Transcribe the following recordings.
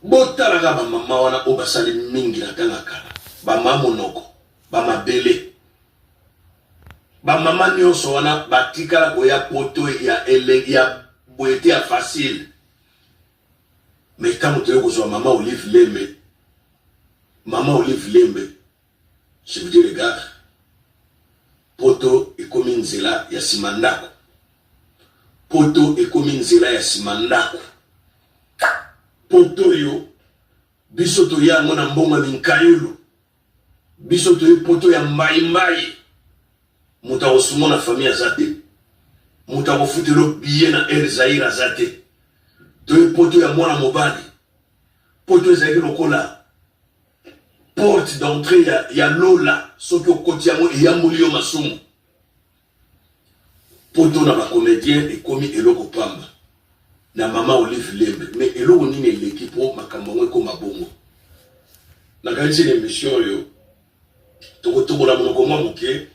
Botalaka bamama wana oyo basali mingi na ntango ya kala, bamama monoko, bamabele, bamama nyonso wana batikala koya poto ya ele, ya boye te, ya facile. Mais ntango toye kozwa mama Olive Lembe, mama Olive Lembe, je vous dis les gars, poto ekomi nzela ya nsima ndako, poto ekomi nzela ya nsima ndako. Poto oyo biso toya yango na mbongo ya minkayulu, biso toye poto ya mbaimbai. Moto akosunga na famille aza te, moto akofutela billet na Air Zaire aza te. Toye poto ya mwana mobali, poto ezalaki lokola porte d'entrée ya lola, soki okoti yango eyamboli yo masumu. Poto na ba comedien ekomi eloko pamba na mama Olive Lembe, mais eloko nini eleki po makambo yango ekoma bongo? Nakanisi na emission oyo tokotobola monoko mwa moke,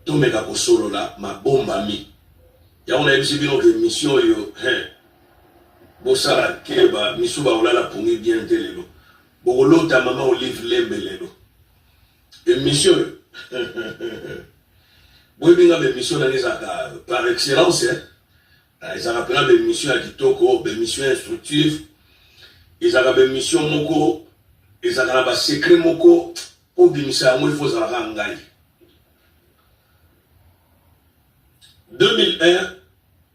tomeka kosolola mabombami yango. Nayebisi bino ke emission oyo, hein, bosala keba, misu bakolala pongi bien te lelo, bokolota mama Olive Lembe lelo. Emission oyo, boyebi nga, baémission nanga ezalaka par excellence, eh? Ezalaka mpena baémission ya kitoko, baémission instructive, ezalaka baémission moko ezalaka na basecret moko mpo obimisa yango ifo ezalaka ngai. 2001,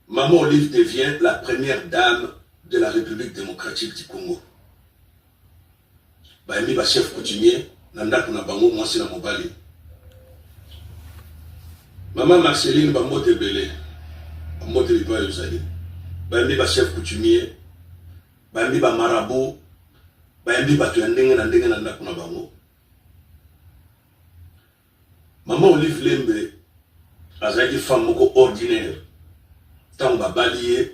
Maman Olive devient la première dame de la République démocratique du Congo. Bayambi ba chef coutumier na ndako na bango, mwasi na mobali. Mama Marceline, bambote ebele, bambote bipai ozali. Bayambi ba chef coutumier, bayambi ba marabout, bayambi bato ya ndenge na ndenge na ndako na bango. Mama Olive Lembe azalaki femme moko ordinaire. Ntango babali ye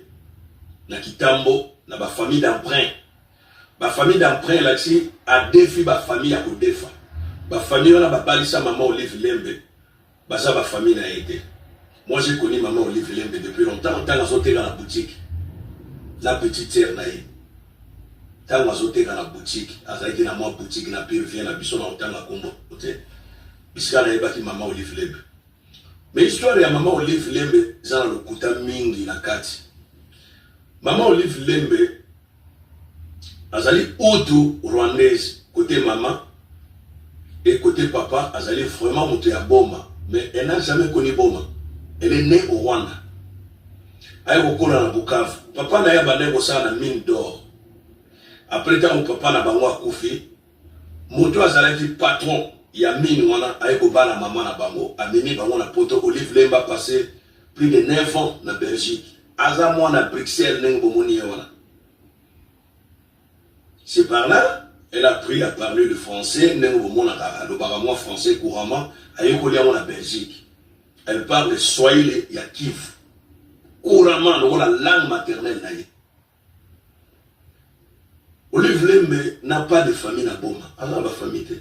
na kitambo na bafamille d'emprunt, bafamille d'emprunt elakisi adefi bafamille ya kodefa. Bafamille wana babalisa mama Olive Lembe baza bafamille na ye te. Moi, j'ai connu mama Olive Lembe depuis longtemps, ntango azoteka na boutique na petite sœur na ye. Ntango azoteka na boutique, azalaki na mwa boutique na pire vie na biso na kotanga kombo te, bisika nayebaki mama Olive Lembe. Mais histoire ya mama Olive Lembe eza na lokuta mingi na kati. Mama Olive Lembe azali Hutu rwandaise côté mama, et côté papa azali vraiment moto ya Boma, mais elle n'a jamais connu Boma, elle est née au Rwanda. Aye kokola na Bukavu. Papa na ye abandaki kosala na mine d'or. Après, ntango papa na bango akufi, moto azalaki patron ya mine wana aye kobala mama na bango, amemi bango na poto. Olive Lembe a passé plus de 9 ans na Belgique. Aza mwana Bruxelles, ndenge bomoni ye wana. C'est par là elle a appris à parler le français, ndenge bomonaka alobaka mwa français couramment, ayekoli yango na Belgique. Elle parle swahili ya Kivu couramment lokola langue maternelle na ye. Olive Lembe n'a pas de famille na Boma, aza na bafamille te.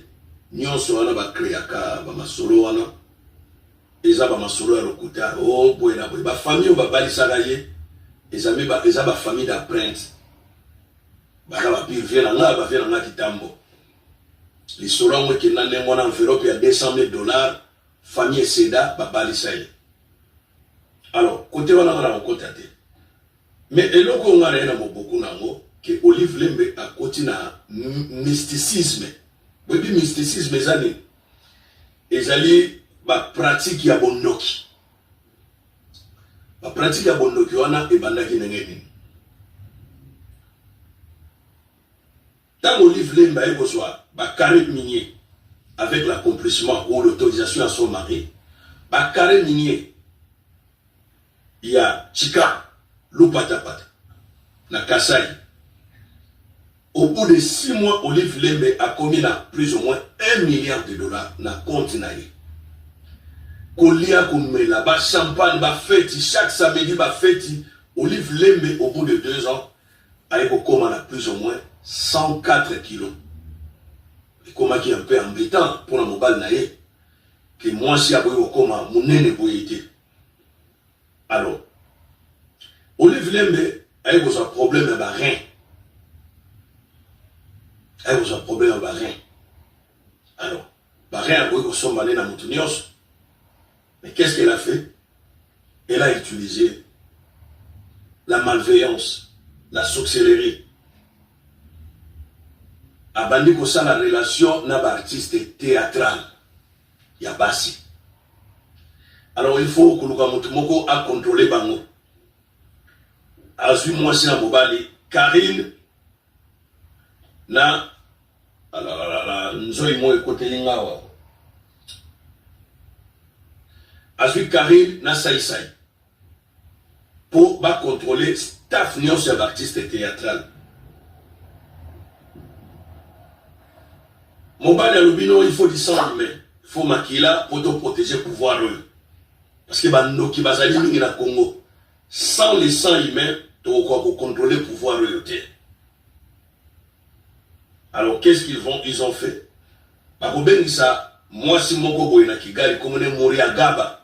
Nyonso wana bakreaka bamasolo wana eza bamasolo ya lokuta. O boye na boye, bafamille oyo babalisaka ye eza bafamille d'empreinte, baza bapire vie na ngai, bavie na ngai kitambo. Lisolo yango ekenda ndenge wana, enveloppe ya 200 000 $, famille eseda, babalisa ye. Alors kote wana nga na kokota te, mais eloko oyo nga na ye na moboku na yango ke Olive Lembe akoti na mysticisme. Boyebi mysticisme eza nini? Ezali bapratique ya bondoki. Bapratique ya bondoki wana ebandaki ndenge nini? Ntango Olive Lembe aye kozwa bacarré minier avec l'accomplissement ou l'autorisation ya son mari, bacarré minier ya Chika Lupatapata na Kasai, au bout de 6 mois, Olive Lembe akomi na plus ou moins 1 milliard de dollars na compte na ye. Kolia, komela bachampagne, bafeti chaque samedi, bafeti. Olive Lembe, au bout de 2 ans, aye kokóma na plus ou moins 104 kilos. Ekomaki un peu embêtant mpona mobali na ye ke mwasi akoki kokóma monene boye te. Alors Olive Lembe aye kozwa problème ya barein. Aye kozwa problème ya ba rein. Alors, ba rein akoki kosomba nde na moto nyonso. Mais qu'est-ce qu'elle a fait? Elle a utilisé la malveillance, la sorcellerie. Abandi kosala relation na ba artiste théâtral ya basi. Alors il faut koluka moto moko a contrôler bango. Azwi mwasi na mobali Karine na alalala nzoi moko ekoteli nga awa. Azwi Karine na Saisai po ba contrôler staff nyonso ya ba artiste théâtral. Mobali alobi non, il faut du sang humain, il faut makila po to protéger pouvoir oyo. Parce que ba ndoki bazali mingi na Congo. Sans le sang humain, tokokoka ko contrôler pouvoir oyo te. Alors qu'est-ce qu'ils vont ils ont fait? Bakobengisa mwasi moko boye na Kigali kombo ne Moria Gaba.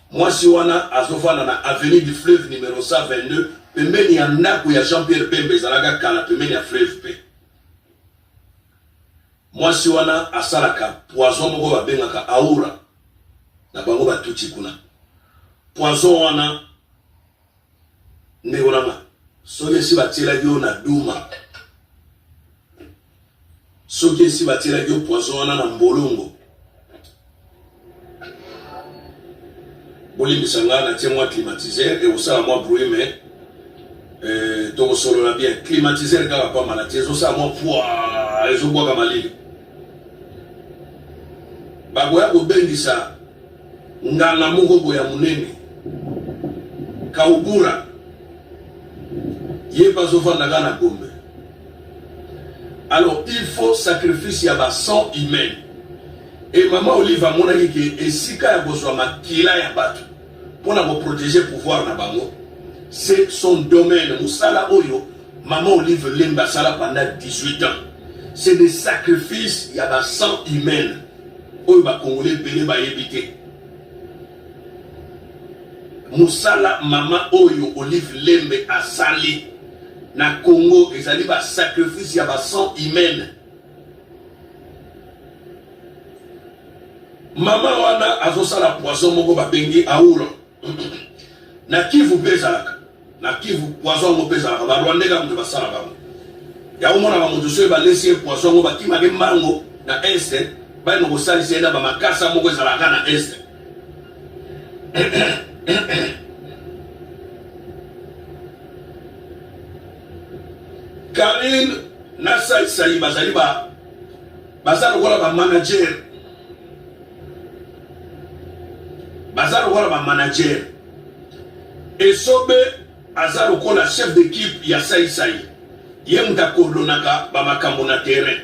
Mwasi wana azofanda na avenue du fleuve numero 122 pembeni ya ndako ya Jean-Pierre Bemba ezalaka kala pembeni ya fleuve pe. Mwasi wana asalaka poison moko babengaka aura na bango batuti kuna. Poison wana ndeko na nga soki esi batielaki yo na duma, soki esi batielaki yo poison wana na mbolongo, bolimbisa nga natie mwa climatiseur ekosala mwa bruit mais euh, tokosolola bien. Climatiseur kaka pamba natie ezosala mwa pwa, ezobwaka malili. Bakoya kobengisa nganga moko boye ya monene Kaubura, ye mpe azofanda kaka na Gombe. Alors il faut sacrifice ya ba sang humain. Et mama Olive amonaki ke esika ya kozwa makila ya bato mpo na koprotéger pouvoir na bango, c'est son domaine. Mosala oyo mama Olive Lembe asala pendant 18 ans, c'est des sacrifices ya ba sang humaine oyo ba Congolais ebele bayebi te. Mosala mama oyo Olive Lembe asali na Congo ezali ba sacrifice ya ba sang humaine. Mama wana azosala poison moko babengi aura. Na Kivu mpe ezalaka. Na Kivu poison yango mpe ezalaka. Ba Rwandais kaka moto basalaka yango. Yango omonaka moto soki balesi ye poison yango bakimaka mbango na est bayina kosalisa ye na bamakasa moko ezalaka na est. Karine na Saisai bazali ba baza lokola ba manager, baza lokola ba manager. Esobe aza lokola chef d'équipe ya Saisai, ye moto akordonaka ba makambo na terrain.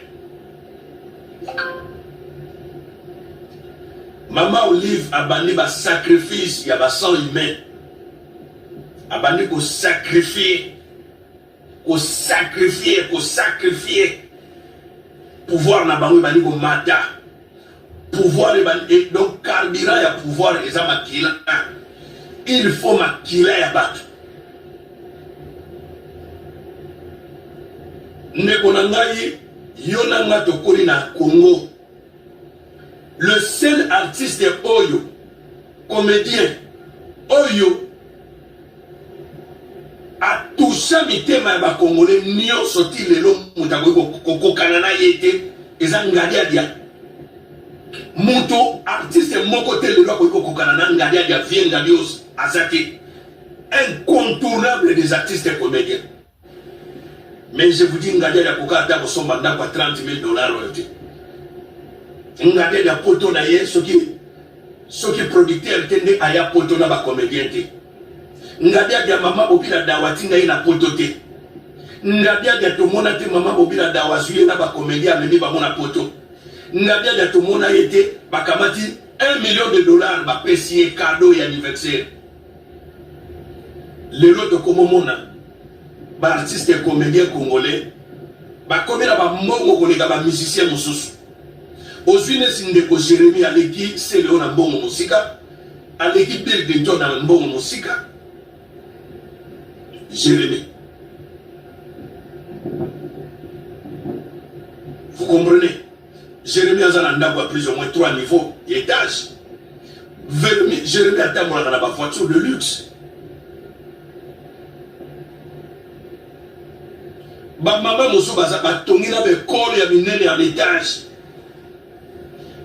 Mama Olive abandi ba sacrifice ya ba sang humain, abandi ko sacrifier, ko sacrifier, ko sacrifier pouvoir na bango ebandi komata pouvoir ebandi, donc carburant ya pouvoir eza makila. Il faut makila ya bato. Ndeko na ngai, yo na nga tokoli na Congo. Le seul artiste oyo comédien oyo atoucha mitema ya bakongole nyonso ti lelo moto akoki kokokana na ye te eza Ngadiadia. Moto artiste moko te lelo akoki kokokana na Ngadiadia, vie Ngadios aza te, incontournable des artistes comédiens. Mais je vous dis, Ngadiadia akoka ata kosomba ndako ya 30 000 dollars oyo te. Ngadiadia poto na ye soki soki producteur te nde aya poto na ba comédien te. Ngadiadia mama Bobila Dawa atinda ye na poto te. Ngadiadia tomona te mama Bobila Dawa azwi ye na ba comédien amemi bango na poto. Ngadiadia tomona ye te bakamati 1 million de dollars bapesi ye cadeau ya anniversaire. Lelo tokomomona ba artistes comédiens congolais bakomi na ba mbongo koleka ba musiciens mosusu. Ozwi nesi ndeko Jérémie aleki Celeo na mbongo mosika, aleki Bill Clinton na mbongo mosika. Jérémie. Vous comprenez? Jérémie aza na ndako ya plus ou moins 3 niveaux ya étage. Jérémie atambolaka na bavoiture de luxe. Bamama mosusu baza batongi na baekole ya minene ya l'étage.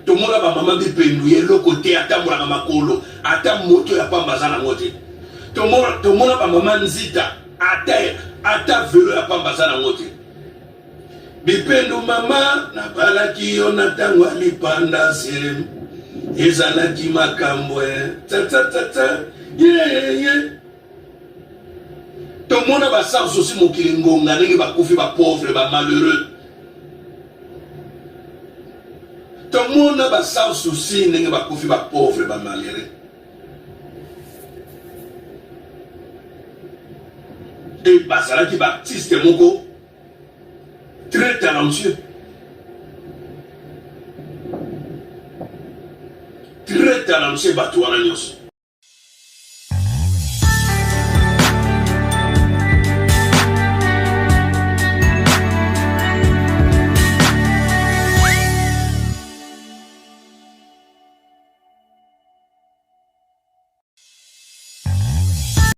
Tomona bamama bipendu ya eloko te, atambolaka makolo, ata moto ya pamba aza nango te. Tomona bamama nzita, ata velo ya pamba aza nango te. Bipendu mama, nabalaki yo na ntango ya lipanda se ezalaki makambo tsatsatsa yeye. Tomona basans aussi mokili ngonga ndenge bakufi, bapauvre, bamalheureux. Tomona basans souci ndenge bakufi, bapauvre, bamalheureux. E bazalaki baartiste moko très talentueux, très talentueux, bato wana nyonso.